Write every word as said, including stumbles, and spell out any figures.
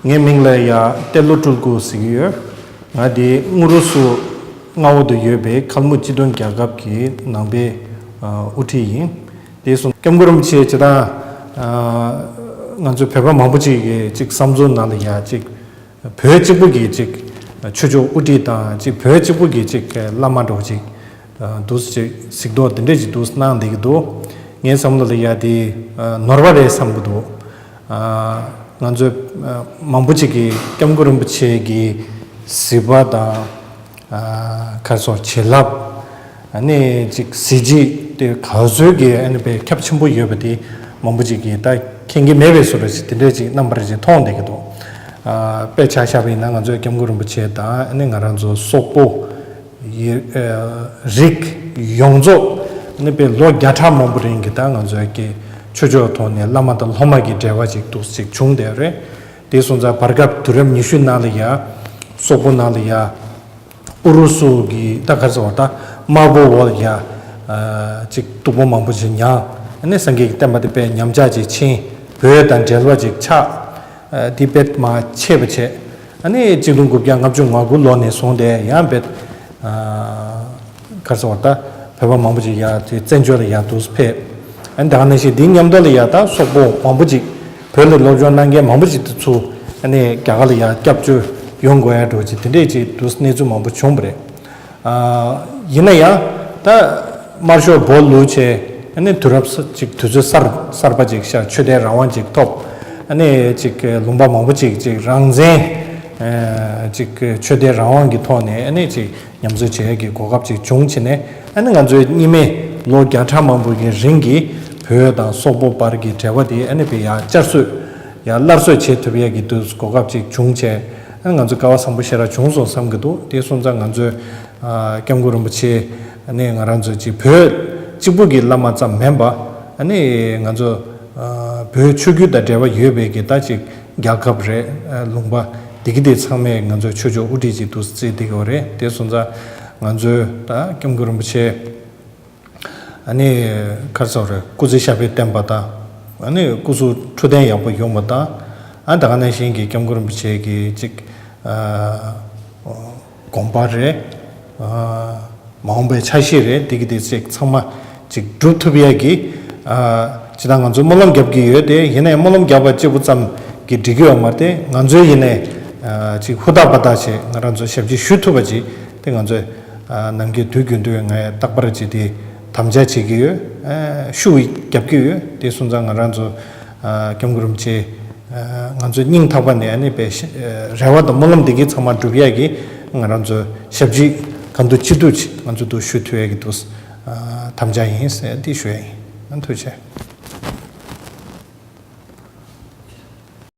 ངའི་མིང་ལ་ཡ་ཏེ་ལོ་སྤྲུལ་སྐུ་ཟེར་གྱི་ཡོད། ང་འདི་དངོས་རུ་སུ་མངའ་འོག་ཏུ་ཡོད་པའི་ཁལ་མུ་སྤྱི་མཐུན་རྒྱལ་ཁབ་ཀྱི་ནང་པའི་ཨ་དབུ་ཁྲིད་ཡིན། དེ་སོང་སྐྱབས་མགོན་རིན་པོ་ཆེ་ཇི་ལྟར་ཨ་ང་ཚོ་བོད་པ་མང་པོ་ཅིག་གིས་ཅིག་བསམ་ཚུལ་ནང་ལ་ཡ་ཅིག་བོད་གཅིག་པུ་གིས་ཅིག་ཆོས་ཕྱོགས་དབུ་ཁྲིད་དང་ཅིག་བོད་གཅིག་པུ་གིས་ཅིག་བླ་མ་འདྲ་བོ་ཅིག་འདུག་ཅིག་གཟིགས་རྟོག་དེ་འདྲས་ཅིག་འདུག་གནང་བསྡད་ཀྱི་འདུག་ངའི་བསམ་བློ་ལ་ཡ་དེ་ནོར་བ་རེད་བསམ་གྱི་འདུག་ང་ཚོས་མང་པོ་ཅིག་གིས་སྐྱབས་མགོན་རིན་པོ་ཆེ་གི་གཟིགས་པ་དང་། ཨ་ག་རེ་ཟེར་བྱིན་རླབས། ཨ་ནི་ཅིག་གཟི་བརྗིད་དེ་ག་ཚོད་ཀྱི་ཨ་ནི་དཔེ་ཁྱབ་ཆེན་པོ་ཡོད་པ་དེ་མང་པོ་ཅིག་གིས་ད་མཁྱེན་གྱི་མེད་པའི་བཟོ་འདྲ་ཞིག་དེ་འདྲས་ཅིག་རྣམ་པར་ཅིག་མཐོང་བསྡད་ཀྱི་འདུག་ཨ་དཔེ་ཆ་བཞག་པ་ཡིན་ན་ང་ཚོའི་སྐྱབས་མགོན་རིན་པོ་ཆེ་དང་ཨ་ནི་ང་རང་ཚོ་སོག་པོ་ཡི་ཨ་རིགས་ཡོངས་རྫོགས་ཨ་ནི་དཔེ་ལོ་བརྒྱ་ཕྲག་མང་པོ་རིང་གི་ད་ང་ཚོའི་གི་ཆོས་ཕྱོགས་ཐོག་ནས་བླ་མ་དང་སློབ་མ་གི་འབྲེལ་བ་ཅིག་འདུག་ཅིག་བྱུང་བསྡད་རེད། དེ་སོང་ཙང་བར་སྐབས་དུས་རབས་ཉི་ཤུ་ནང་ལ་ཡ་སོག་པོ་ནང་ལ་ཡ། ཨུ་རུ་སུ་གི་ད་ག་རེ་ཟེར་བ་ད་དམར་པོ་འོག་ལ་ཡ་ཅིག་སྡུག་པོ་མང་པོ་ཅིག་མྱངས། ཨ་ནི་སངས་རྒྱས་ཀྱི་བསྟན་པ་དེ་དཔེ་ཉམས་ཆག་ཅིག་ཕྱིན། བོད་དང་འབྲེལ་བ་ཅིག་ཆགས། ཨ་དེ་དཔེ་མ་ཆད་པ་བྱས། ཨ་ནི་གཅིག་སྟོང་དགུ་བརྒྱ་ལྔ་བཅུ་ང་དགུ་ལོ་ནས་བཟུང་སྟེ་ཡང་དཔེ་ག་རེ་ཟེར་བ་ད་བོད་པ་མང་པོ་ཅིག་ཡ་དེ་བཙན་བྱོལ་ལ་ཡ་འདུག་ཕེབས། ཨ་ནི་ད་ག་ནང་བཞིན་དེའི་མཉམ་དུ་ལ་ཡ་ད་སོག་པོ་མང་པོ་ཅིག་བོད་ལ་སློབ་སྦྱོང་གནང་མཁན་མང་པོ་ཅིག་དེ་ཚུ་ཨ་ནི་རྒྱ་གར་ལ་ཡ་སྐྱབས་བཅོལ་ཡོང་དགོས་ཡ་འགྲོ་ཅིག་དེ་འདྲས་ཅིག་འདུག་གནས་ཚུལ་མང་པོ་བྱུང་བ་རེད། ཨ་ཡིན་ན་ཡང་ད་དམར་ཤོག་སྦོ་ལུག་བྱས་ཨ་ནི་དུས་རབས་ཅིག་དུས་ཚོད་གསར་གསར་པ་ཅིག་ཤར་ཆོས་དད་རང་དབང་ཅིག་ཐོབ། ཨ་ནི་ཅིག་ལུང་པ་མང་པོ་ཅིག་ཅིག་རང་བཙན་ཅིག་ཆོས་དད་རང་དབང་གི་ཐོག་ནས་ཨ་ནི་ཅིག་ཉམས་གསོ་བྱེད་ཡས་ཀྱི་གོ་སྐབས་ཅིག་བྱུང་བྱས་ནས་ཨ་ནི་ང་ཚོའི་གཉིས་སྨན་ལོ་བརྒྱ་ཕྲག་མང་པོ་གི་རིང་གི་བོད་དང་སོག་པོ་བར་གྱི་འབྲེལ་བ་དེ་ཨ་ནི་བས་ཡར་བསྐྱར་གསོ་ཡར་སླར་གསོ་བྱེད་ཐུབ་ཡས་ཀྱི་དུས་གོ་སྐབས་ཅིག་བྱུང་བྱས་ཨ་ནི་ང་ཚོ་སྐལ་བ་བཟང་པོ་ཞེ་དྲག་བྱུང་སོང་བསམ་གྱི་འདུག་དེ་སོང་ཙང་ང་ཚོས་ཨ་སྐྱབས་མགོན་རིན་པོ་ཆེ་ཨ་ནི་ང་རང་ཚོ་ཅིག་བོད་གཅིག་པུ་གི་བླ་མ་ཙམ་མིན་པ་ཨ་ནི་ང་ཚོ་ཨ་བོད་ཆོས་བརྒྱུད་དང་འབྲེལ་བ་ཡོད་པའི་གི་ད་ཅིག་རྒྱལ་ཁབ་རེད། ཨ་ལུང་པ་འདི་གི་དེ་ཚང་མས་ང་ཚོའི་ཆོས་ཕྱོགས་དབུ་ཁྲིད་ཅིག་ཏུ་བརྩིས་བསྡད་ཀྱི་ཡོད་རེད། དེ་སོང་ཙང་ང་ཚོའི་ད་སྐྱབས་མགོན་རིན་པོ་ཆེ་ཨ་ནི་ག་རེ་ཟེར་རེད། སྐུ་ཚེ་ཞབས་པད་བརྟན་པ་དང་ཨ་ནི་སྐུ་གཟུགས་འཕྲོད་བསྟེན་ཡག་པོ་ཡོང་བ་དང་ཨ་ད་ག་ནང་བཞིན་གྱི་སྐྱབས་མགོན་རིན་པོ་ཆེ་གི་ཅིག་ཨ་དགོངས་པ་རེད། ཨ་མ་འོངས་པའི་འཆར་གཞི་རེད། འདི་གི་དེ་ཅིག་ཚང་མ་ཅིག་སྒྲུབ་ཐུབ་ཡས་ཀྱི་ཨ་ཅི་ད་ང་ཚོ་སྨོན་ལམ་རྒྱབ་ཀྱི་ཡོད་དེ་ཡིན་ནའི་སྨོན་ལམ་རྒྱབ་པ་གཅིག་པུ་ཙམ་གྱིས་འགྲིག་གི་ཡོད་མ་རེད། དེ་ང་ཚོའི་ཡིན་ནའི་ཨ་ཅིག་ཧུར་ཐག་པ་ཐག་བྱས་ང་རང་ཚོ་ཞབས་ཕྱི་ཞུ་ཐུབ་པ་ཅིག་དེ་ང་ཚོས་ཨ་ནམ་མཁའི་དུས་རྒྱུན་དུ་ངས་རྟག་པར་ཅིག་དེ་དམ་བཅའ་བྱེད་ཀྱི་ཡོད། ཨ་ཤུགས་རྒྱབ་ཀྱི་ཡོད། དེ་སོང་ཙང་ང་རང་ཚོ་ཨ་སྐྱབས་མགོན་རིན་པོ་ཆེ་ཨ་ང་ཚོ་སྙིང་ཐག་པ་ནས་ཨ་ནི་པའི་ཤ་ཨ་རེ་བ་དང་སྨོན་ལམ་འདི་གི་ཚང་མ་འགྲུབ་ཡས་ཀྱི་ང་རང་ཚོ་ཞབས་ཕྱི་གང་ཐུབ་ཅི་ཐུབ་ཅིག་ང་ཚོ་དུ་ཞུ་ཐུབ་ཡས་ཀྱི་འདུག་ཨ་དམ་བཅའ་ཡིན་ཟེར་འདི་ཞུ་ཡས་ཡིན། ཨ་ཐུགས་རྗེ་ཆེ།